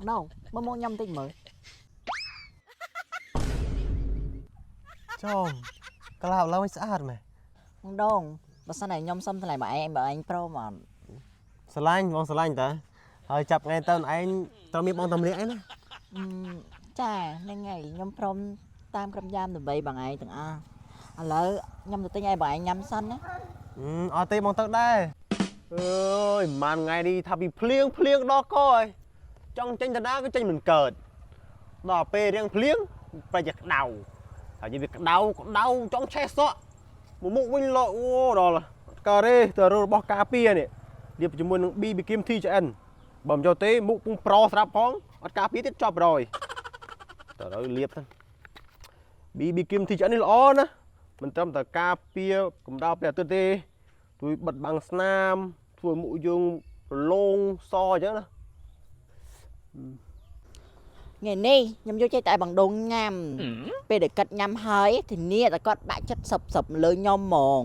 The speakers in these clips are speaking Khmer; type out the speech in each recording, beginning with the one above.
ណូមើលមកខ្ញុំតិចមើល ចំក្លាបឡើងមិនស្អាតមែន បងដងបើសិនតែខ្ញុំសុំថ្លៃមកឯងបើឯងព្រមអត់ ស្រឡាញ់បងស្រឡាញ់តាហើយចាប់ថ្ងៃទៅឯងត្រូវមានបងតម្រៀកឯណា ចាហ្នឹងហើយខ្ញុំព្រមតាមក្រុមយ៉ាមដើម្បីបងឯងទាំងអស់ឥឡូវខ្ញុំទៅទិញឲ្យបងឯងញ៉ាំសិនណា អត់ទេបងទៅដែរអើយប្រហែលថ្ងៃនេះថាពីភ្លៀងភ្លៀងដល់កហើយចង់ចេញទៅណាក៏ចេញមិនកើតដល់ពេលរៀងភ្លៀងប្រជក្តៅហើយនិយាយវាក្តៅក្តៅចង់ឆេះសក់មួយមុខវិញលោអូដល់កើតទេទៅរបស់ការពារនេះលាបជាមួយនឹង BB គីម TJN បើមិនយកទេមុខពុងប្រស្រាប់ផងអត់ការពារទៀតចប់រយតើត្រូវលាបទៅ BB គីម TJN នេះល្អណាស់មិនត្រឹមតែការពារកម្ដៅព្រះអាទិត្យទេជួយបិទបាំងស្នាមធ្វើមុខយើងរលោងសអញ្ចឹងណា ថ្ងៃនេះខ្ញុំយកចេះតែបងដងញ៉ាំពេលដែលកាត់ញ៉ាំហើយធានាតែគាត់បាក់ចិត្តសឹបលើខ្ញុំហ្មង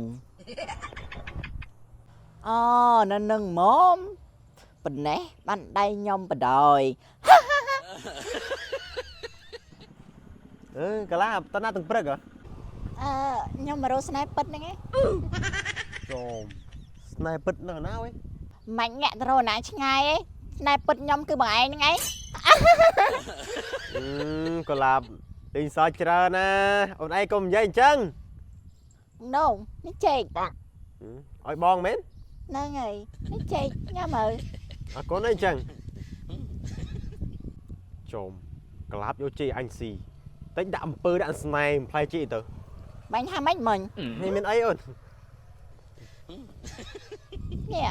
អូនៅនឹងហ្មងប៉ុណ្ណេះបានដៃខ្ញុំបដ ாய் អឺកាឡាតើណាទាំងព្រឹកហ៎ អឺខ្ញុំមករកស្នេហ៍ពិតហ្នឹងឯង ចូលស្នេហ៍ពិតនៅណាវេ មិនញាក់ទៅរកណាឆ្ងាយឯងស្នេហ៍ពិតខ្ញុំគឺបងឯងហ្នឹងឯង អឺកាឡាលេងសើចច្រើនណាអូនឯងកុំនិយាយអញ្ចឹង ណូនេះចេក ឲ្យបងមែន ហ្នឹងហើយនេះចេកញ៉ាំហើយ អរគុណអីចឹងចូលកាឡាយកជ័យអញស៊ីតិចដាក់អំពើដាក់ស្នេហ៍ផ្លែជ័យទៅ បាញ់ហាម៉េចមិញ នេះមានអីអូន នេះ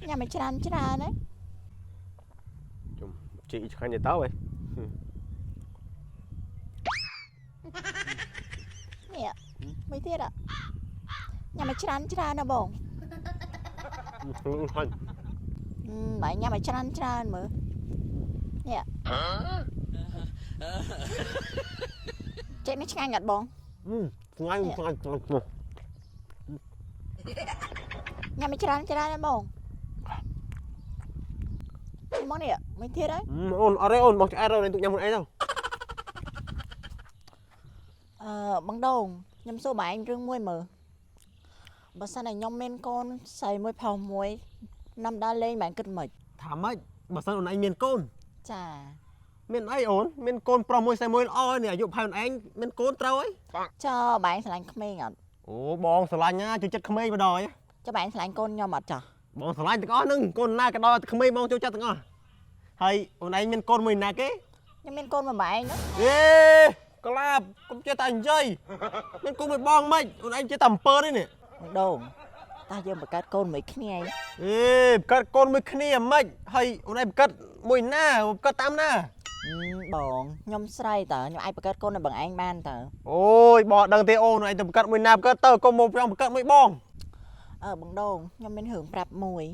ញ៉ាំឲ្យច្រើនច្រើនណា ជុំជ័យឆ្ងាញ់ទៅតើហ៎ នេះមួយទៀតញ៉ាំឲ្យច្រើនច្រើនណាបង ឆ្ងាញ់ បាញ់ញ៉ាំឲ្យច្រើនច្រើនមើលនេះចេកនេះឆ្ងាញ់អត់បង ឆ្ងាញ់ឆ្ងាញ់ឆ្ងាញ់ ញ៉ាំឲ្យច្រើនច្រើនណាបងមកនេះមួយទៀតហើយ អូនអត់ទេអូនបងឆ្អែតអូនទុកញ៉ាំខ្លួនឯងទៅ អឺបងដងខ្ញុំសួរបងឯងរឿងមួយមើលបើសិនតែខ្ញុំមានកូនស្រីមួយផុសមួយនំដល់លេងបងគិតមិន ថាម៉េចបើសិនអូនឯងមានកូន ចា មានអីអូនមានកូនប្រុសមួយស្រីមួយល្អនេះអាយុផែអូនឯងមានកូនត្រូវអី ចើបងឯងស្រឡាញ់ក្មេងអត់ អូបងស្រឡាញ់ណាចូលចិត្តក្មេងបណ្ដោយ ចើបងឯងស្រឡាញ់កូនខ្ញុំអត់ចា បងស្រឡាញ់ទាំងអស់ហ្នឹងកូនណាក៏ដោយក្មេងបងចូលចិត្តទាំងអស់ហើយអូនឯងមានកូនមួយណាគេ ខ្ញុំមានកូនមួយបងឯងហ្នឹង អេក្លាបកុំចេះតែនិយាយមានកូនមួយបងមិនអូនឯងចេះតែអំពើនេះនេះ បងដងតើយើងបង្កើតកូនមួយគ្នាឯង អេបង្កើតកូនមួយគ្នាមិនហើយអូនឯងបង្កើតមួយណាបង្កើតតាមណា បងខ្ញុំស្រីតើខ្ញុំអាចបង្កើតកូនឲ្យបងឯងបានតើ អូយបងដឹងទេអូនឯងទៅបង្កើតមួយណាបង្កើតទៅកុំមកប្រងបង្កើតមួយបង អឺបងដងខ្ញុំមានរឿងប្រាប់មួយ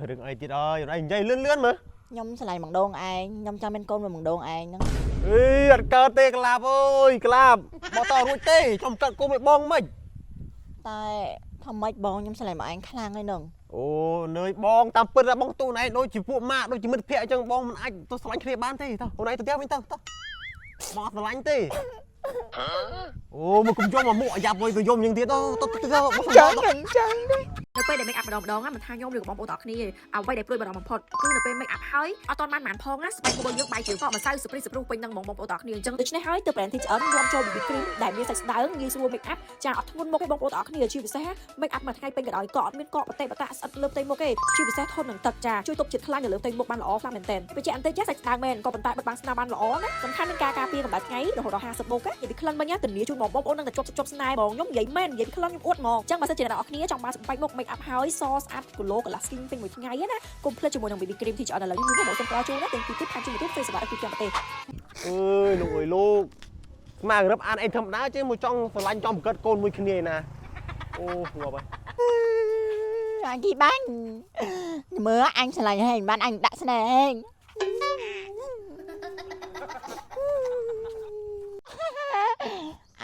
រឿងអីទៀតអើយអូនឯងនិយាយលឿនលឿនមើល ខ្ញុំស្រឡាញ់បងដងឯងខ្ញុំចង់មានកូនមួយបងដងឯងហ្នឹង អេអត់កើតទេក្លាបអើយក្លាបបងតរួចទេខ្ញុំកើតកូនមួយបងមិន តែធ្វើម៉េចបងខ្ញុំស្រឡាញ់បងឯងខ្លាំងហើយហ្នឹង អូនឿយបងតាមពិតបងទូនឯងដូចជាពួកម៉ាក់ដូចជាមិត្តភក្តិអញ្ចឹងបងមិនអាចទៅស្រឡាញ់គ្នាបានទេតោះអូនឯងទៅផ្ទះវិញទៅតោះបងអត់ស្រឡាញ់ទេអូមកកុំយំមកមុខអាយ៉ាប់មួយទៅយំយ៉ាងទៀតទៅទៅទៅបង ចឹងចឹង នៅពេលដែល make up ម្ដងម្ដងមិនថាខ្ញុំឬក៏បងប្អូនទាំងអស់គ្នាទេអ្វីដែលព្រួយបារម្ភបំផុតគឺនៅពេល make up ហើយអត់ទាន់បានប៉ុន្មានផងណាស្បែកមុខរបស់យើងបែរជាកកម្សៅសព្រីសព្រុសពេញនឹងហ្មងបងប្អូនទាំងអស់គ្នាអញ្ចឹងដូច្នេះហើយទើប brand THN នាំចូល BB cream ដែលមានសាច់ស្ដើងងាយស្រួល make up ចាអត់ធ្ងន់មុខទេបងប្អូនទាំងអស់គ្នាជាពិសេស make up មួយថ្ងៃពេញក៏ដោយក៏អត់មានកកបតេបតាស្អិតលើផ្ទៃមុខទេជាពិសេសធន់នឹងទឹកចាជួយទប់ជាតិខ្លាញ់នៅលើផ្ទៃមុខបានល្អខ្លាំងមែនទែនបញ្ជាក់បន្តិចចាសាច់ស្ដើងមែនក៏ប៉ុន្តែបិទបាំងស្នាមបានល្អណាសំខាន់មានការការពារកម្ដៅថ្ងៃរហូតដល់50មុខណានិយាយពីក្លិនវិញណាធានាជូនបងប្អូននឹងតែជាប់ជាប់ស្នេហ៍បងខ្ញុំនិយាយមែននិយាយពីក្លិនខ្ញុំអួតហ្មងអញ្ចឹងបើសិនជាអ្នកនរគ្នាចង់បានសម្បែកមុខ make up ហើយសស្អាតគីឡូកន្លះ skin ពេញមួយថ្ងៃណាកុំភ្លេចជាមួយនឹង BB cream ที่ចអត់ឥឡូវនេះមានប្រម៉ូសិនផ្ដល់ជូនណាទាំងពីទីផានជូនទៀតផ្សេងសម្រាប់ពីទាំងប្រទេស អើយលោកអើយលោកស្មារឹបអានអីធម្មតាចេះមកចង់ស្រឡាញ់ចង់បង្កើតកូនមួយគ្នាឯណាអូងាប់ហើយ អញគីបាញ់មើលអញស្រឡាញ់ហែងបានអញដាក់ស្នេហ៍ហែង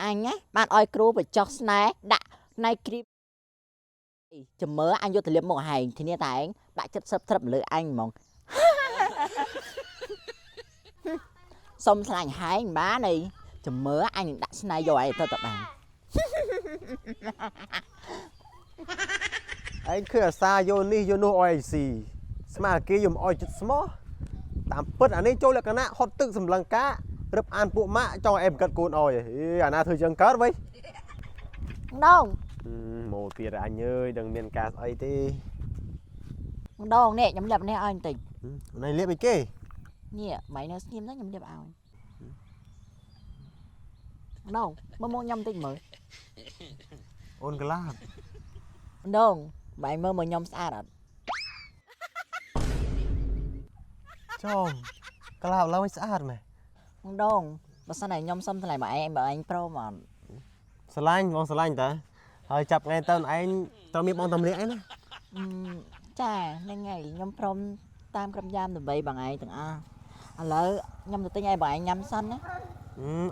អញណាបានឲ្យគ្រូបញ្ចុះស្នេហ៍ដាក់ណៃគ្រីមចាំមើលអញយកទៅលាបមុខហែងធានាតែឯងបាក់ចិត្តសឹបត្រឹបលើអញហ្មង សុំឆ្លាញ់ហែងមិនបានអីចាំមើលអញនឹងដាក់ស្នៃយកឯងទៅទៅបាន ឯងឃើញអាសាយកនេះយកនោះឲ្យឯងស៊ីស្មានគេយកមកឲ្យចិត្តស្មោះតាមពិតអានេះចូលលក្ខណៈហត់ទឹកសម្លឹងការរឹបអានពួកម៉ាក់ចង់ឲ្យឯងបង្កើតកូនឲ្យហេអាណាធ្វើចឹងកើតវិញ ដង មកទៀតអញអើយដឹងមានការស្អីទេ ដងនេះខ្ញុំលាបនេះឲ្យបន្តិច នេះលាបអីគេ នេះម៉ៃនៅស្ងៀមទៅខ្ញុំលាបឲ្យដងមើលមកខ្ញុំបន្តិចមើល អូនកលាប ដងម៉ៃមើលមកខ្ញុំស្អាតអត់ ចំកលាបឡើងមិនស្អាតមែន ដងបើសិនតែខ្ញុំសុំថ្លៃមកឯងបើឯងព្រមអត់ ស្រឡាញ់បងស្រឡាញ់តាហើយចាប់ថ្ងៃទៅឯងត្រូវមានបងតម្លាក់ឯណា អឺចាហ្នឹងហើយខ្ញុំព្រមតាមក្រុមយ៉ាមដើម្បីបងឯងទាំងអស់ឥឡូវខ្ញុំទៅទិញឲ្យបងឯងញ៉ាំសិនណា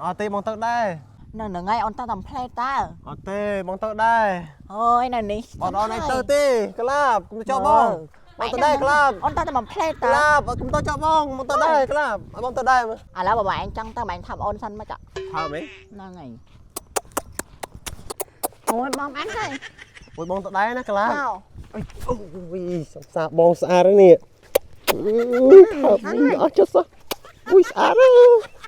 អត់ទេបងទៅដែរ នៅហ្នឹងហើយអូនតតាមផ្លែតើ អត់ទេបងទៅដែរ អូយនៅនេះ បងអត់ឯងទៅទេកលាបកុំទៅចោលបងបងទៅដែរកលាប អូនតតាមផ្លែ ក តើ លាបកុំទៅចោលបងបងទៅដែរកលាបឲ្យបងទៅដែរមើល ឥឡូវបើបងឯងចង់ទៅបងឯងថាប់អូនសិនមកចា ថើបហី ហ្នឹងហើយអូយបងអានហើយ អូយបងទៅដែរណាកលាប មក អូយសំសាបងស្អាតហ្នឹងនេះថើបអត់ចុះសោះអូយស្អាតណាស់